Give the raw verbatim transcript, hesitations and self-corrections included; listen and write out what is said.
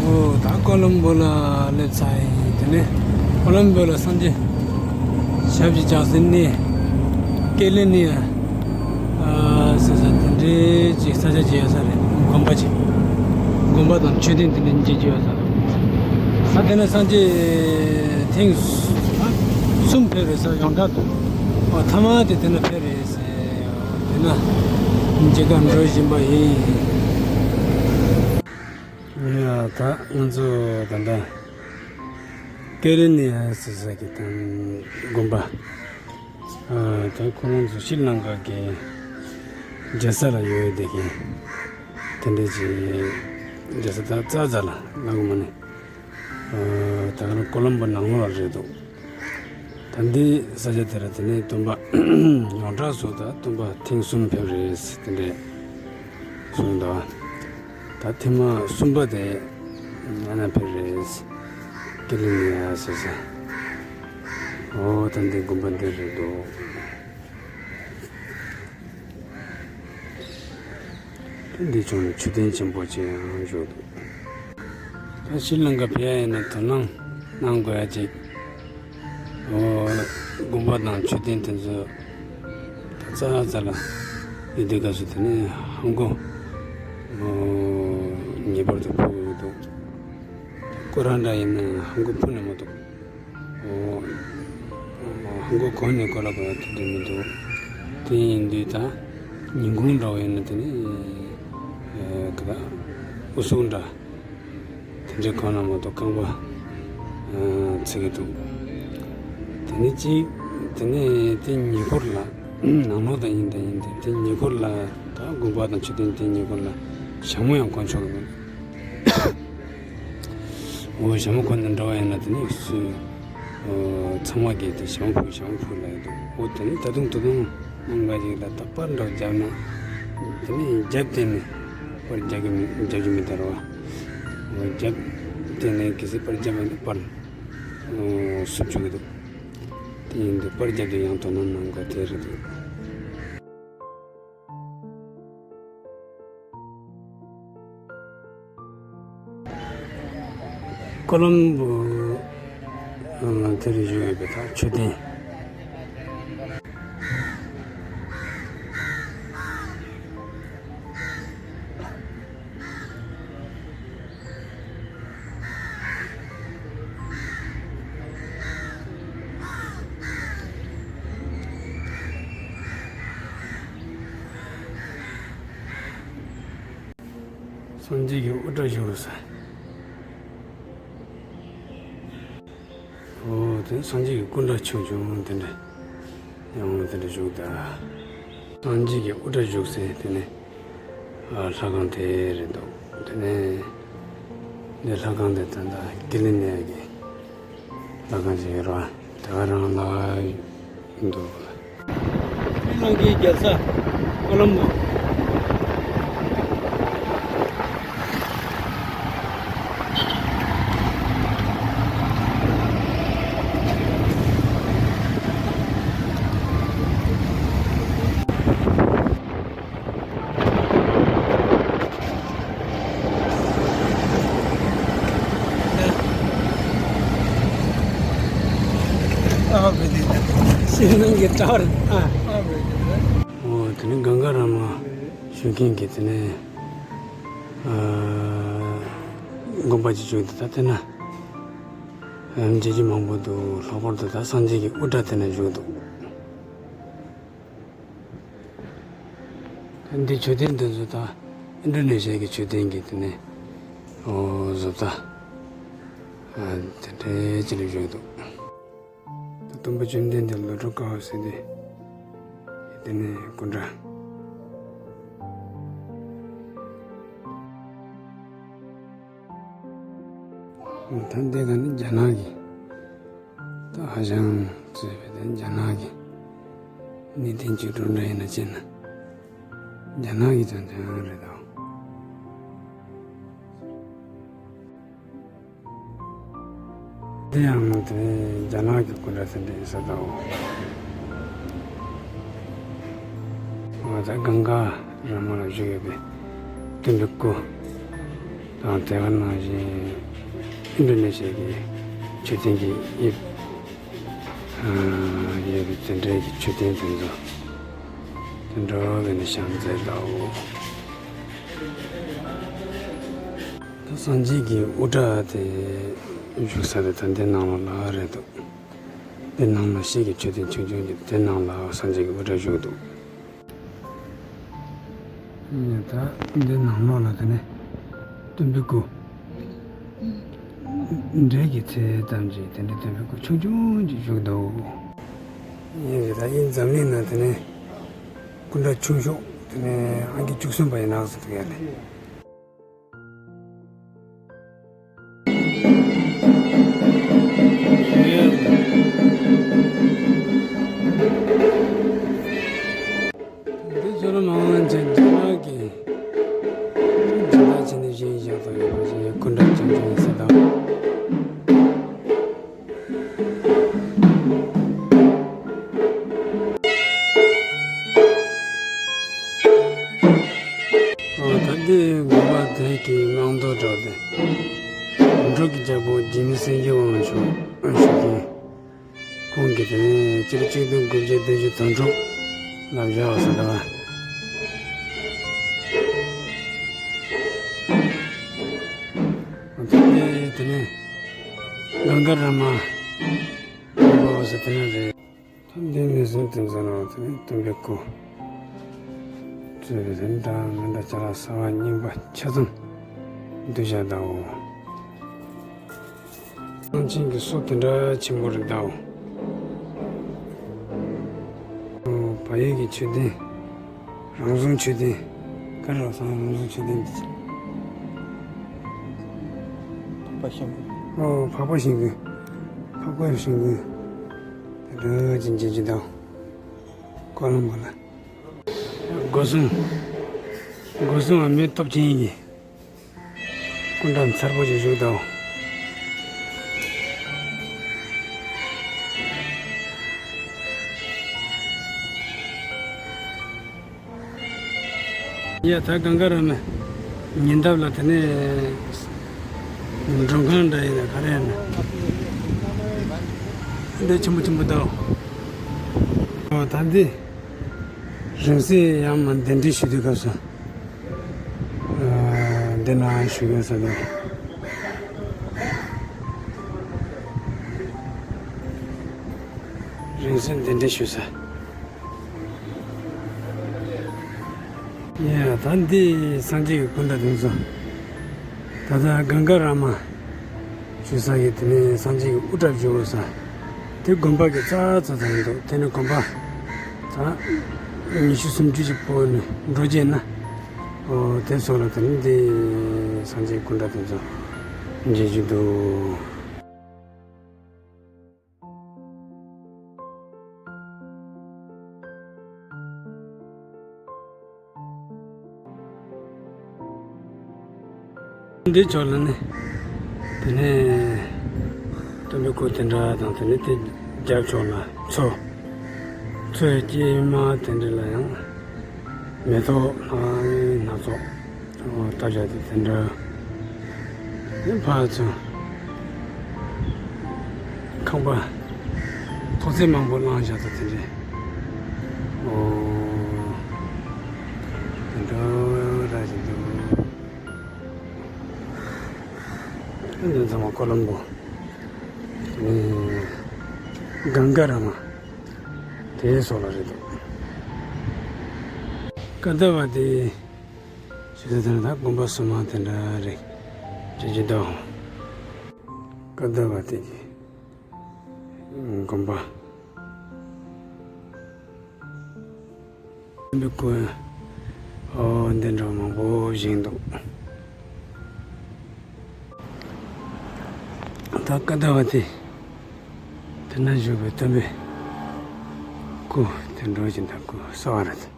ཨོ་ད་ཀོ་ལོམ་བོ་ལ་སླེབས་ཚར་ཡིན། དེ་ནས་ཀོ་ལོམ་བོ་ལ་སངས་རྒྱས་ཞབས་ཀྱི་བཅགས་སའི་གནས་ཀེ་ལི་ནི་ཡ་ཨ་ཟེར་ས་དེ་འདྲའི་ཅིག་ས་ཆ་ཅིག་ཡོད་ས་རེད། དགོན་པ་ཅིག་དགོན་པ་དང་མཆོད་རྟེན་དེ་འདྲའི་མཇལ་རྒྱུ་ཡོད་ས་རེད། ཨ་དེ་ནས་སངས་རྒྱས་ཐེངས་གསུམ་ཕེབས་རེད་ཟེར། ཡོངས་གྲགས་འདུག་ཨ་མཐའ་མ་དེ་དེ་ན་ཕེབས་རེད་ཟེར། དེ་ན་མཇལ་ཁ་འགྲོ་བཞིན་པ་ཡིན། ཡ་ད་ང་ཚོ་ད་ལྟ་ཀེ་ལི་ནི་ཡ་ཟེར་ས་གི་དང་དགོན་པ། ཨ་ད་ཁོ་རང་ཚོ་ཤྲི་ལང་ཀ་གི་རྒྱལ་ས་ལ་ཡོད་དེ་གི་དེ་འདྲ་ཅིག་རྒྱལ་ས་ད་ཙ་ཙ་ལ་ལ་གོ་མ་ནི། ཨ་ད་ག་ནི་ཀོ་ལོམ་བོ་ནང་ལོགས་ལ་རེད་འདུག་ད་འདི་ས་ཆ་དེ་ལ་དེ་ནས་སྟོན་པ་ཡོངས་གྲགས་སུ་ད་སྟོན་པ་ཐེངས་གསུམ་ཕེབས་རེད་ཟེར་དེ་འདྲས་གསུངས་འདུག་ད་ཐེངས་མ་གསུམ་པ་དེ་ང་ན་ཕེབས་རེད་ཟེར། ཀེ་ལི་ནི་ཡ་ཟེར་ས། ཨོ་ད་འདི་དགོན་པ་འདི་རེད་འདུག་འདི་ཕྱོགས་ནས་མཆོད་རྟེན་ཆེན་པོ་ཅིག་ཡང་བཞུགས་འདུག་ད་ཤྲི་ལང་ཀ་ཕེབས་ཡ་ཡིན་ན་དོ་སྣང་གནང་དགོས་ཡ་ཅིག་ཨོ་དགོན་པ་དང་མཆོད་རྟེན་དེ་ཚོ་ད་ཙ་ཙ་ལ་ཡོད་དུས་སྐབས་སུ་དེ་ནས་ཧང་གོ་ཨོ་ངེས་པར་དུ་ཕུལ་དགོས་འདུག་ཁོ་རང་འདྲ་ཡིན་ན་ཧང་གོ་ཕུལ་ནས་མ་གཏོགས། ཨོ། ཧང་གོ་གོན་ནས་གོ་ལ་གོ་ལ་ཐུབ་ཀྱི་མི་འདུག་དེ་ཡིན་དུས་ད་ཉིན་གུང་འདྲ་བ་ཡིན་ན་དེ་ནི་ཨེ་ག་ད་ཨུ་ཚུགས་འདྲ་དེ་འདྲའི་གོན་ན་མ་གཏོགས་རྐང་པ་ཨ་ཚིག་གི་འདུག་དེ་ནི་གཅིག་དེ་ནི་དེ་ཉེ་འཁོར་ལ་ནང་ལོགས་དང་ཡིན་དང་ཡིན་དེ་དེ་ཉེ་འཁོར་ལ་ད་དགོན་པ་དང་མཆོད་རྟེན་དེ་ཉེ་འཁོར་ལ་ཞྭ་མོ་ཡང་གོན་ཆོག་གི་མི་འདུག་འོ་ཞྭ་མོ་གོན་ནས་འགྲོ་བ་ཡིན་ན་དེ་ནི་སུ་ཚང་མ་གིས་དེ་ཞྭ་མོ་ཕུད་ཞྭ་མོ་ཕུད་ལབ་ཡོད་འདུག་འོ་དེ་ནི་ད་དུང་ད་དུང་རྣམ་པ་ཞིག་ལ་ད་པར་འདྲ་བརྒྱབ་ན་དེ་ནི་རྒྱབ་བསྟན་ནས་པར་རྒྱག་གི་མི་རྒྱག་རྒྱུ་མི་དར་བ། འོ་རྒྱབ་བསྟན་ནས་གལ་སྲིད་པར་རྒྱབ་ཡོད་ན་པར་སུབ་བཅུག་གི་འདུག་དེ་ཡིན་དུས་པར་རྒྱབ་དུས་ཡང་དོ་སྣང་གནང་དགོས་དེ་རེད་འདུག་ཀོ་ལོམ་བོ་དེར་བཞུགས་ཡོད་པའི་ད་མཆོད་རྟེན། སངས་རྒྱས་ཀྱི་དབུ་སྐྲ་བཞུགས་ས། འོ་དེ་སངས་རྒྱས་ཀྱི་སྐུ་འདྲ་ཆུང་ཆུང་དེ་འདྲ་ཡང་དེ་འདྲ་བཞུགས་ད། སངས་རྒྱས་ཀྱི་དབུ་སྐྲ་བཞུགས་སའི་དེ་ནས་ཨ་ལྷ་ཁང་དེ་རེད་འདུག་དེ་ནས་འདི་ལྷ་ཁང་དེ་ད་ལྟ་ཀི་ལི་ནས་ཀྱི་ལྷ་ཁང་ཞིག་ཡོད་རེད་བ། དེ་ག་རང་ལ་འདུག་ཤྲི་ལང་ཀའི་རྒྱལ་ས་ཀོ་ལོམ་བོ། ཤྲི་ལང་ཀའི་ཊ་ཝར། ཨ། འོ་དེ་ནི་གངྒཱ་ར་མ་ཞུ་མཁན་གྱི་དེ་ནས་ཨ་དགོན་པ་ཅིག་བྱུང་དེ་ད་དེ་ན་མཇལ་རྒྱུ་མང་པོ་འདུག་ལྷག་པར་དུ་ད་སངས་རྒྱས་ཀྱི་དབུ་སྐྲ་དེ་ན་བཞུགས་འདུག་འདི་མཆོད་རྟེན་འདི་ཚོ་ད་ཨིན་ཌོ་ནེ་ཤི་ཡ་གི་མཆོད་རྟེན་གྱི་དེ་ནས་ཨོ་བཟོ་ལྟ་དེ་འདྲའི་ཅིག་ལ་བཞུགས་འདུག་ད་སྟོན་པ་བཅོམ་ལྡན་འདས་ལོ་དྲུག་དཀའ་བ་ཟེར་ཏེ་དེ་ནས་སྐུ་འདྲ། ད་འདི་ག་ནི་རྒྱ་ནག་གི་ད་ཧ་ཅང་བརྩེ་བའི་དེ་རྒྱ་ནག་གི་གནས་བརྟན་བཅུ་དྲུག་འདྲ་ཡིན་ན་བྱས་ན་རྒྱ་ནག་གི་ཅང་ཅང་རེད་དོ། དེ་ཡང་དེ་རྒྱ་ནག་གི་སྐུ་འདྲ་དེ་འདྲ་ཡིན་ས་དང་། ང་ད་གངྒཱ་ར་མ་ལ་བཞུགས་ཡོད་པའི་སྟོན་པའི་སྐུ། ད་ དང་དེ་ག་ནང་བཞིན་ཨིན་ཌོ་ནེ་ཤི་ཡ་གི་མཆོད་རྟེན་གྱི་དབྱིབས་ཡོད་པའི་དེ་འདྲའི་གི་མཆོད་རྟེན་དེ་ཚོ་དེ་འདྲ་བའི་ནས་བཞེངས་མཛད་འདུག་ད་སངས་རྒྱས་ཀྱི་དབུ་སྐྲ་དེ་བཞུགས་ས་དེ་ད་འདི་ནང་ལོགས་ལ་རེད་འདུག་འདི་ནང་ལ་ཤེལ་གྱི་མཆོད་རྟེན་ཆུང་ཆུང་གི་དེ་ནང་ལ་སངས་རྒྱས་ཀྱི་དབུ་སྐྲ་བཞུགས་འདུག་ད་འདི་ནང་ལོགས་ལ་དེ་ནས་སྟོན་པའི་སྐུ། འབྲས་ཀྱི་ཚེ་ཙམ་གྱི་དེ་འདྲའི་སྟོན་པའི་སྐུ་ཆུང་ཆུང་ཅིག་བཞུགས་འདུག་ཡིན་རེད། ད་ཡིན་འཛམ་གླིང་ན་དེ་ནས་སྐུ་འདྲ་ཆུང་ཤོས་དེ་ནས་ཨང་ཀི་བཅུ་གསུམ་པ་ཡིན་ནག་ཟེར་འདུག་ཡ་ལེ། འདི་ཚོ་ལ་མང་ཆེ་རྒྱ་ནག་གི་རྒྱ་ནག་ཆེ་ནས་བཞེངས་བཞག་ཏུ་ཡོད་པ་ཞིག་ཡིན། སྐུ་འདྲ་ཆུང་ཆུང་ཡིན་ས་དང་། ཨོ་ད་འདི་དགོན་པ་དེ་གི་སྔོན་དུ་འགྲོ་སྟེ། འབྲུག་གི་རྒྱལ་པོ་འཇིགས་མེད་སེང་གེ་དབང་ཕྱུག་ཨ་ཞུ་མཁན། ཁོང་གིས་དེ་ནས་སྤྱི་ལོ་གཅིག་སྟོང་དགུ་བརྒྱ་བདུན་ཅུ་དོན་དྲུག་ལ་བཞག་ཟེར་འདུག་པ། དེ་ནས་དེ་ནས་གངྒཱ་རཱ་མ་དགོན་པ་ཟེར་དེ་ནས་རེད། ད་འདི་ནས་བཟུང་དེ་ཚོ་ནང་དེ་ནས་སྟོན་པའི་སྐུ་གཙོས་པའི་དེ་འདྲ་མི་འདྲ་ཅ་ལག་གསར་བ་རྙིང་པ་ཆ་ཚང་འདུས་བཞག་འདུག་སེམས་ཅན་གྱི་སྲོག་དེ་འདྲ་ཆེན་པོ་རེད་འདུག་བལ་ཡུལ་གྱི་མཆོད་རྟེན། རང་བྱུང་མཆོད་རྟེན། ག་རེ་ལབ་སོང་། རང་བྱུང་མཆོད་རྟེན་འདི། འཕགས་པ་ཤིང་ཀུན། ཨོ་འཕགས་པ་ཤིང་ཀུན། འཕགས་པ་ཤིང་ཀུན། དེ་འདྲ་ཅིག་མཇལ་རྒྱུ་འདུག་ཀོ་ལོམ་བྷོ་ལ། སྒོ་སྲུང་། སྒོ་སྲུང་བ་མི་སྟོབས་ཆེན་ཡིན། སྐུ་འདྲ་མཚར་པོ་ཞིག་བཞུགས་འདུག་ཡ་ད་གངྒཱ་ར་མ་ཉེ་འདབས་ལ་དེ་ནས་མགྲོན་ཁང་འདྲ་ཡིན་ན་ག་རེ་ཡིན་ན་འདི་ཆེན་པོ་ཆེན་པོ་འདུག་ཨོ་ད་འདི། རིང་བསྲེལ་ཡང་མ་གདན་འདྲེན་ཞུ་དུས་སྐབས་སུ། ཨ་འདི་ན་ཞུ་གི་ཡོད་ས་དང་། རིང་བསྲེལ་གདན་འདྲེན་ཞུ་ས། ཡ་ད་འདི་སངས་རྒྱས་ཀྱི་སྐུ་འདྲ་དེ་ཚོ། ད་ལྟ་གངྒཱ་ར་མ་ཞུ་ས་གི་དེ་ནས་སངས་རྒྱས་ཀྱི་དབུ་སྐྲ་བཞུགས་ས། དེ་དགོན་པ་གི་རྩ་རྩ་ཚང་འདུག་དེ་ནས་དགོན་པ་ཚང་ཉི་ཤུ་སུམ་ཅུ་ཞིག་སྤོས་ནས་འགྲོ་རྗེས་ན། ཨོ་དེ་སོགས་ལ་དེ་ནས་འདི་སངས་རྒྱས་སྐུ་འདྲ་དེ་ཚོ་མཇལ་རྒྱུ་འདུག་འདི་ཕྱོགས་ལ་ནི། དེ་ནས་སྟོན་པའི་སྐུ་དེ་འདྲ་དང་དེ་ནས་དེ་རྒྱབ་ཕྱོགས་ལ་མཚོ། མཚོའི་དཀྱིལ་མ་དེ་འདྲ་ལ་ཡང་མེ་ཏོག་ལྷ་སྣ་ཚོགས་བཏབ་བཞག་དེ་དེ་འདྲ། ཕར་ཚུར་ཁང་པ་ཐོག་བརྩེགས་མང་པོ་བསླངས་བཞག་ཚོ་དེ་འདྲས། ཨོ། དེ་འདྲ་ར་ཞིག་འདུག་འདི་ཚང་མ་ཀོ་ལོམ་བྷོ། ཨེ། གངྒཱ་ར་མ། དེའི་སོགས་ལ་རེད་འདུག་ཀ་དྷ་བ་ཏི། ཞེས་དེ་ལ་དགོན་པ་སོ་མ་དེ་འདྲ་རེད། ཅེས་ཀྱི་དང་། ཀ་དྷ་བ་ཏི་གི་དགོན་པ། སྟོན་པའི་སྐུ། ཨོ་འདི་འདྲ་མང་པོ་བཞེངས་འདུག་ད་ཀ་དྷ་བ་ཏི། དེ་ན་བཞུགས་པའི་སྟོན་པའི་སྐུ་དེ་འདྲ་ཞིག་འདུག་སྐུ་གསར་བ་རེད།